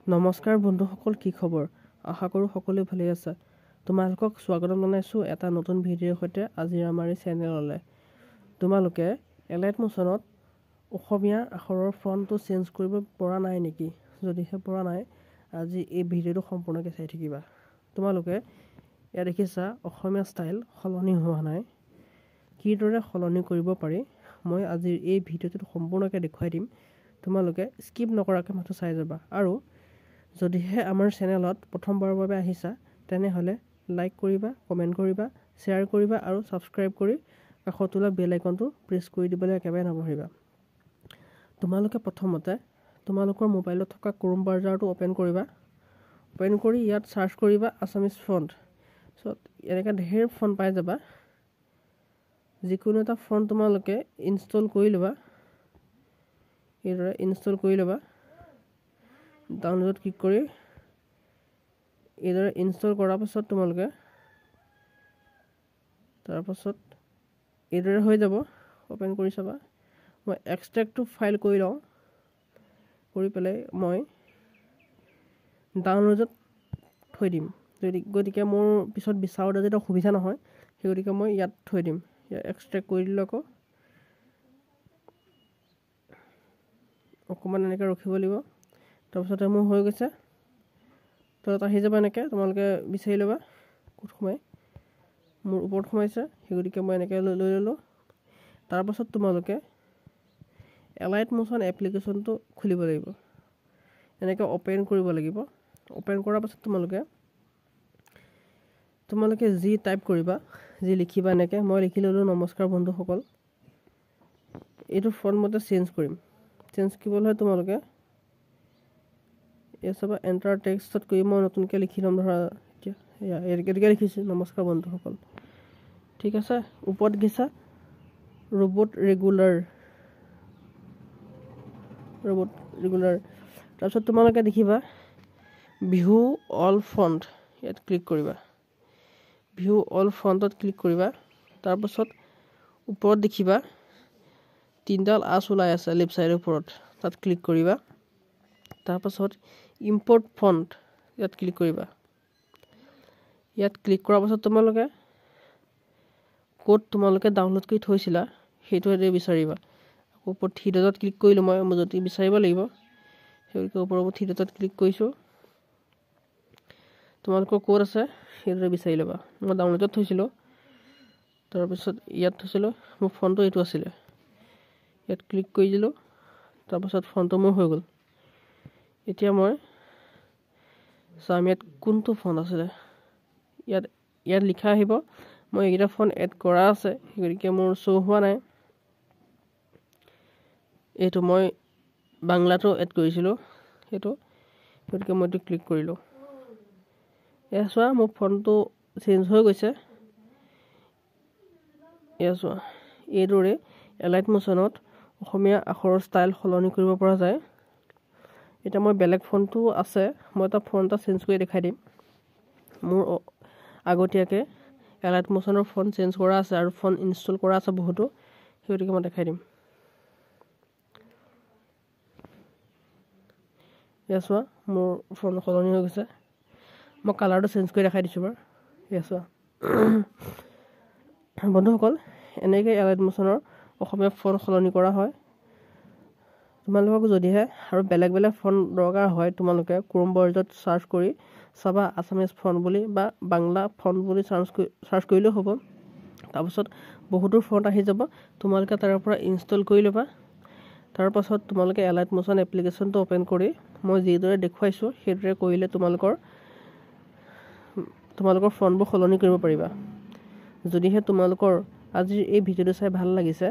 নমস্কাৰ বন্ধুসকল, কি খবৰ? আশা কৰোঁ সকলোৱে ভালেই আছে। তোমালোকক স্বাগতম জনাইছোঁ এটা নতুন ভিডিঅ'ৰ সৈতে আজিৰ আমাৰ এই চেনেললৈ। তোমালোকে এলাইট মোচনত অসমীয়া আখৰৰ ফণ্টটো চেঞ্জ কৰিব পৰা নাই নেকি? যদিহে পৰা নাই, আজি এই ভিডিঅ'টো সম্পূৰ্ণকৈ চাই থাকিবা। তোমালোকে ইয়াত দেখিছা অসমীয়া ষ্টাইল সলনি হোৱা নাই। কিদৰে সলনি কৰিব পাৰি মই আজিৰ এই ভিডিঅ'টোত সম্পূৰ্ণকৈ দেখুৱাই দিম। তোমালোকে স্কিপ নকৰাকৈ মাথো চাই যাবা। আৰু যদিহে আমাৰ চেনেলত প্ৰথমবাৰৰ বাবে আহিছা, তেনেহ'লে লাইক কৰিবা, কমেণ্ট কৰিবা, শ্বেয়াৰ কৰিবা আৰু ছাবস্ক্ৰাইব কৰি কাষত ওলোৱা বেল আইকনটো প্ৰেছ কৰি দিবলৈ একেবাৰে নাপাহৰিবা। তোমালোকে প্ৰথমতে তোমালোকৰ মোবাইলত থকা ক্ৰোম ব্ৰাউজাৰটো অ'পেন কৰিবা। অ'পেন কৰি ইয়াত চাৰ্চ কৰিবা আছামিজ ফণ্ট। চ' এনেকৈ ঢেৰ ফণ্ট পাই যাবা। যিকোনো এটা ফণ্ট তোমালোকে ইনষ্টল কৰি ল'বা। এইদৰে ইনষ্টল কৰি ল'বা। ডাউনলোডত ক্লিক কৰি এইদৰে ইনষ্টল কৰাৰ পাছত তোমালোকে তাৰপাছত এইদৰে হৈ যাব। অ'পেন কৰি চাবা। মই এক্সট্ৰেক্টটো ফাইল কৰি লওঁ, কৰি পেলাই মই ডাউনলোডত থৈ দিম। যদি গতিকে মোৰ পিছত বিচাৰোঁতে যাতে অসুবিধা নহয়, সেই গতিকে মই ইয়াত থৈ দিম। ইয়াত এক্সট্ৰেক্ট কৰি দিলোঁ। আকৌ অকণমান এনেকৈ ৰখিব লাগিব। তাৰপিছতে মোৰ হৈ গৈছে। তলত আহি যাব। এনেকৈ তোমালোকে বিচাৰি ল'বা ক'ত সোমাই। মোৰ ওপৰত সোমাইছে, সেই গতিকে মই এনেকৈ লৈ লৈ ল'লোঁ। তাৰপাছত তোমালোকে এলাইট মোচন এপ্লিকেশ্যনটো খুলিব লাগিব। এনেকৈ অ'পেন কৰিব লাগিব। অ'পেন কৰাৰ পাছত তোমালোকে তোমালোকে যি টাইপ কৰিবা, যি লিখিবা, এনেকৈ মই লিখি ল'লোঁ নমস্কাৰ বন্ধুসকল। এইটো ফণ্ট মতে চেঞ্জ কৰিম। চেঞ্জ কৰিবলৈ তোমালোকে এই চাবা, এণ্টাৰ টেক্সটত কৰি মই নতুনকৈ লিখি ল'ম। ধৰা এতিয়া এয়া এইটোকে লিখিছোঁ, নমস্কাৰ বন্ধুসকল। ঠিক আছে। ওপৰত দেখিছা ৰবট ৰেগুলাৰ, ৰবট ৰেগুলাৰ। তাৰপিছত তোমালোকে দেখিবা ভিউ অল ফণ্ট, ইয়াত ক্লিক কৰিবা। ভিউ অল ফণ্টত ক্লিক কৰিবা। তাৰপাছত ওপৰত দেখিবা তিনিডাল আঁচ ওলাই আছে লেফ্ট ছাইডৰ ওপৰত, তাত ক্লিক কৰিবা। তাৰপাছত ইম্পৰ্ট ফণ্ট, ইয়াত ক্লিক কৰিবা। ইয়াত ক্লিক কৰাৰ পাছত তোমালোকে ক'ত তোমালোকে ডাউনলোড কৰি থৈছিলা সেইটো বিচাৰিবা। আকৌ ওপৰত থ্ৰী ডটত ক্লিক কৰিলোঁ মই যদি বিচাৰিব লাগিব, সেইগতিকে ওপৰৰ থ্ৰী ডটত ক্লিক কৰিছোঁ। তোমালোকৰ ক'ত আছে সেইদৰে বিচাৰি ল'বা। মই ডাউনলোডত থৈছিলোঁ, তাৰপিছত ইয়াত থৈছিলোঁ। মোৰ ফোনটো এইটো আছিলে, ইয়াত ক্লিক কৰি দিলোঁ। তাৰপাছত ফোনটো মোৰ হৈ গ'ল। এতিয়া মই চাম ইয়াত কোনটো ফোন আছিলে। ইয়াত ইয়াত লিখা আহিব। মই এইকেইটা ফোন এড কৰা আছে, সেই গতিকে মোৰ শ্ব' হোৱা নাই। এইটো মই বাংলাটো এড কৰিছিলোঁ সেইটো, গতিকে মই এইটো ক্লিক কৰিলোঁ। এয়া চোৱা, মোৰ ফোনটো চেঞ্জ হৈ গৈছে। এয়া চোৱা, এইদৰে এলাইট মোচনত অসমীয়া আখৰৰ ষ্টাইল সলনি কৰিব পৰা যায়। এতিয়া মই বেলেগ ফোনটো আছে, মই এটা ফোন এটা চেঞ্জ কৰি দেখাই দিম। মোৰ আগতীয়াকৈ এলাইট মোচনৰ ফোন চেঞ্জ কৰা আছে আৰু ফোন ইনষ্টল কৰা আছে বহুতো, সেই গতিকে মই দেখাই দিম। এয়া চোৱা, মোৰ ফোন সলনি হৈ গৈছে। মই কালাৰটো চেঞ্জ কৰি দেখাই দিছোঁ বাৰু। এয়া চোৱা বন্ধুসকল, এনেকৈ এলাইট মোচনৰ অসমীয়া ফোন সলনি কৰা হয়। তোমালোকক যদিহে আৰু বেলেগ বেলেগ ফোন দৰকাৰ হয়, তোমালোকে ক্ৰোম ব্ৰাউজাৰত চাৰ্চ কৰি চাবা আছামিজ ফোন বুলি বা বাংলা ফোন বুলি চাৰ্চ কৰিলেও হ'ব। তাৰপাছত বহুতো ফণ্ট আহি যাব, তোমালোকে তাৰ পৰা ইনষ্টল কৰি ল'বা। তাৰপাছত তোমালোকে এলাইট মোচন এপ্লিকেশ্যনটো অ'পেন কৰি মই যিদৰে দেখুৱাইছোঁ সেইদৰে কৰিলে তোমালোকৰ তোমালোকৰ ফোনবোৰ সলনি কৰিব পাৰিবা। যদিহে তোমালোকৰ আজিৰ এই ভিডিঅ'টো চাই ভাল লাগিছে,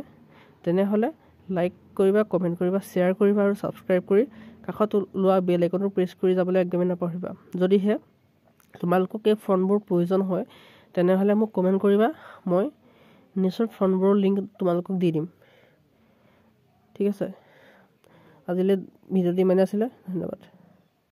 তেনেহ'লে লাইক কৰিবা, কমেণ্ট কৰিবা, শ্বেয়াৰ কৰিবা আৰু ছাবস্ক্ৰাইব কৰি কাষত ওলোৱা বেল আইকনটো প্ৰেছ কৰি যাবলৈ একদমেই নাপাহৰিবা। যদিহে তোমালোকক এই ফোনবোৰ প্ৰয়োজন হয়, তেনেহ'লে মোক কমেণ্ট কৰিবা, মই নিশ্চয় ফোনবোৰৰ লিংক তোমালোকক দি দিম। ঠিক আছে, আজিলৈ ভিডিঅ'টো ইমানেই আছিলে। ধন্যবাদ।